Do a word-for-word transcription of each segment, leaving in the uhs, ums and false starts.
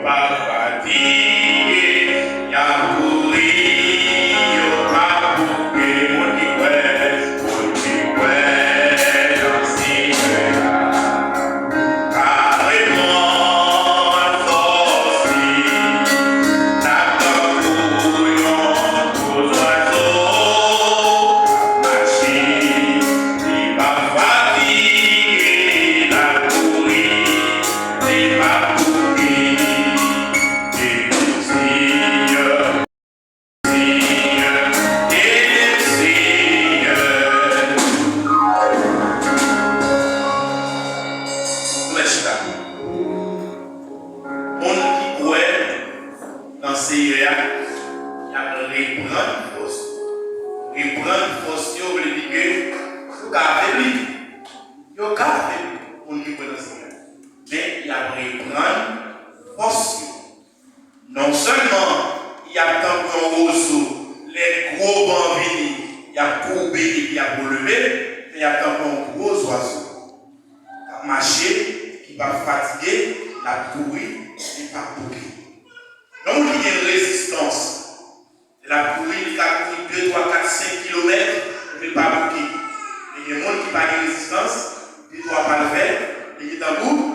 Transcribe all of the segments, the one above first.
Pa fatige, y ap kouri, yo pa bouke. Moun ki kwè, moun ki kwè nan Senyè a, ka reprann fòs li. L ap tankou yon gwo zwazo, l ap mache, li p ap fatige, l ap kouri, li p ap bouke. Ede m, Senyè, Senyè, ede m, Senyè. Lè chita. Moun ki kwè nan Senyè a, y ap reprann fòs. Reprann fòs yo vle di ke yo ka afebli. Yo ka afebli, moun ki kwè nan Senyè a. Men y ap reprann fòs yo. Non sèlman y ap tankou yon wozo, lè gwo van vini, y ap koube epi y ap releve, men y ap tankou yon gwo zwazo k ap mache, ki p ap fatige, l ap kouri, li p ap bouke. Yon moun ki gen rezistans, lè l ap kouri, li ka kouri de, twa, kat, senk kilomèt, epi l pa bouke. Men gen moun ki pa gen rezistans, de, twa pa l fè, li gentan bou-,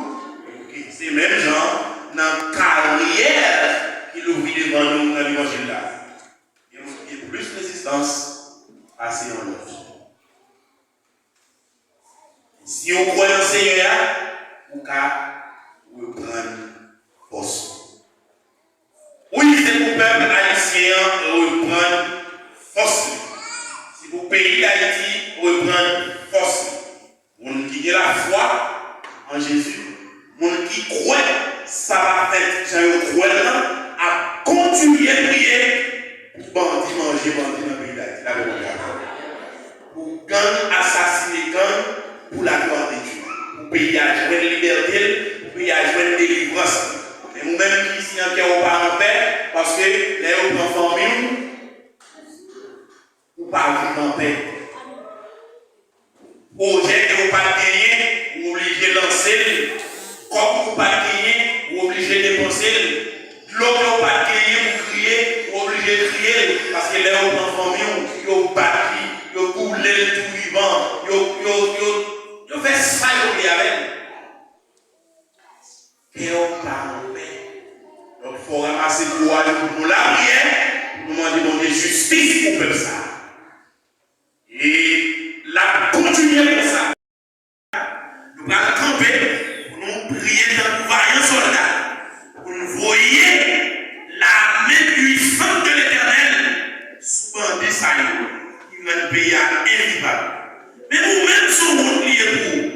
bouke. Se menm jan nan karyè ki louvri devan nou nan levanjil la. Gen moun ki gen plis rezistans pase yon lòt. Si w kwè nan Senyè a, ou ka reprann fòs ou. Wi, se pou pèp ayisyen an reprann fòs li. Se pou peyi Dayiti reprann fòs li. Moun ki gen lafwa an Jezi, moun ki kwè sa va fèt jan yo kwè l lan, ap kontinye priye pou bandi manje bandi nan peyi Dayiti. Lapè Bondye avè w. Pou gang asasine gang, pou laglwa de Dye. Pou peyi a jwenn libète l, pou peyi a jwenn delivrans li. Men ou menm ki isi an kè w pa anpè, paske lè yo pran fanmi w, ou pa viv anpè. Pwojè ke ou pa t genyen, ou oblije lanse l. Kòb ou pa t genyen, ou oblije depanse l. Dlo ke ou pa t genyen, ou kriye, ou oblije kriye l. Paske lè yo pran fanmi w, yo bat li, yo boule l tou vivan, yo, yo, yo, yo fè sa yo vle avè l. Kè w pa anpè. Donk, fò w ranmase kouraj pou nou lapriyè, pou nou mande Bondye jistis pou pèp sa a. E l ap kontinye konsa. Nou pral kanpe pou nou priye tankou vayan sòlda, pou nou voye lame pwisant de Letènèl sou bandi sa yo ki rann peyi a envivab. Men ou menm, se yon wont li ye pou ou.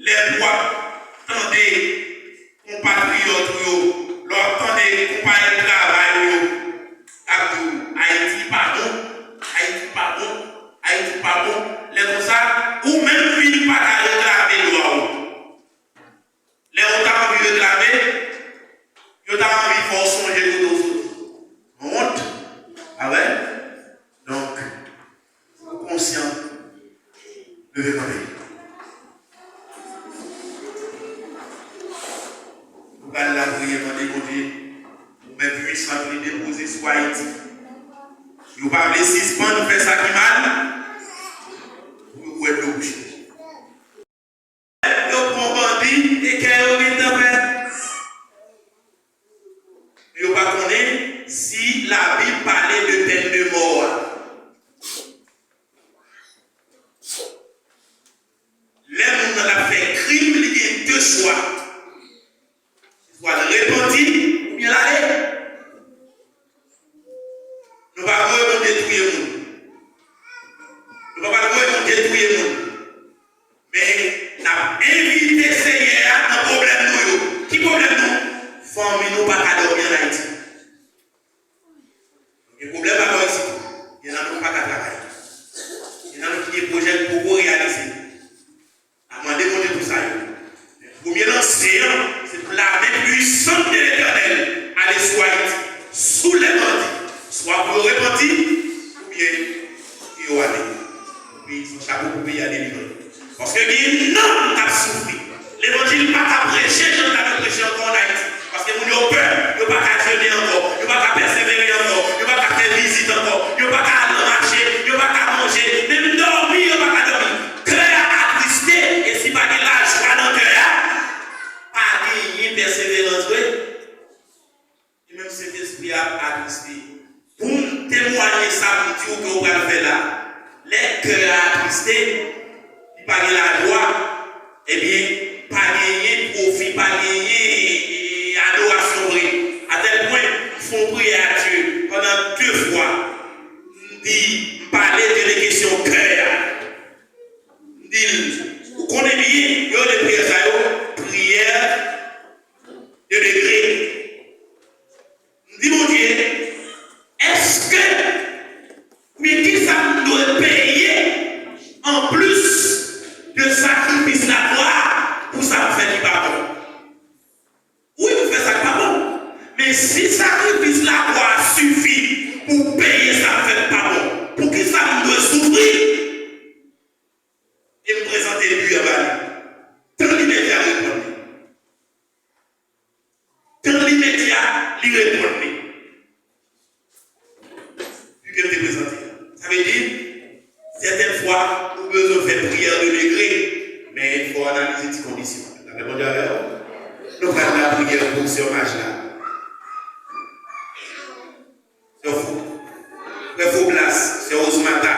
Lè w ap tande konpatriyòt ou yo, lè w ap tande konpayèl travay ou yo, k ap di w, Ayiti pa bon, Ayiti pa bon, Ayiti pa bon, lè konsa, ou menm vin pa ka reklame dwa w. Lè w ta anvi reklame, yo ta anvi fè w sonje kote w soti. Wont, pa vre? Donk, si w konsyan, leve kanpe. Nou pral lapriyè, mande Bondye pou men pwisan li depoze sou Ayiti. Yo pa vle sispann fè sa ki mal, pou yo bwè dlo bouch li. Yo pran bandi e kè yo gentan fè. Yo pa konnen si Labib pale de pèn de mò a. Lè moun nan ap fè krim, li gen de chwa. Swa l repanti oubyen l ale. Nou pa voye Bondye touye moun. Nou pa pral voye Bondye touye moun. Men, n ap envite Senyè a nan pwoblèm nou yo. Ki pwoblèm nou? Fanmi nou pa ka dòmi ann Ayiti. Nou gen pwoblèm avè w isit. Gen nan nou pa ka travay. Gen nan nou ki gen pwojè ki poko reyalize. N ap mande Bondye pou sa yo. Men premye lanse an, se pou lame pwisant de Letènèl ale sou Ayiti, sou lè bandi, swa pou yo repanti, oubyen pou yo ale. Pou peyi san chapo, pou peyi a delivre. Paske gen nanm k ap soufri. Levanjil pa ka preche jan l ta dwe preche ankò ann Ayiti. pa genyen adorasyon vre. Atèl pwen, m fè yon priyè a Dye pandan de fwa. M di, m pale de kesyon kè a. M di l, ou konnen byen, yo rele priyè sa yo, priyè de degre. M di Bondye, èske, oubyen kisa m dwe peye anplis de sakrifis lakwa pou sa m fè ki pa bon? Wi, m fè sa k pa bon. Men si sakrifis lakwa a sifi pou peye sa m fè k pa bon, poukisa m dwe soufri? E m prezante bi a ba li. Tan li mete a reponn li. Tan li mete a, li reponn li. Pi ke m te prezante a. Sa vle di, sètèn fwa, ou bezwen fè priyè de degre, men fò w analize ti kondisyon. Lapè Bondye avè w. Nou pral lapriyè pou sè Maj la. Sè Fou, frè Foblas, sè Osmata,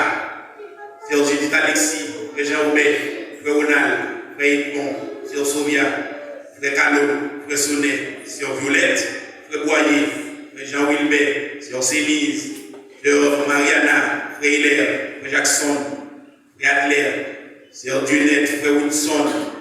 sè Judith Alexis, frè Jean Robert, frè Ronald, frè Edmond, sè Sovia, frè Kalo, frè Sonè, sè Violette, frè Boyer, frè Jean Wilbert, sè Seniz, sè Mariana, frè Hilaire, frè Jackson, frè Adler, sè Dieunette, frè Wilson,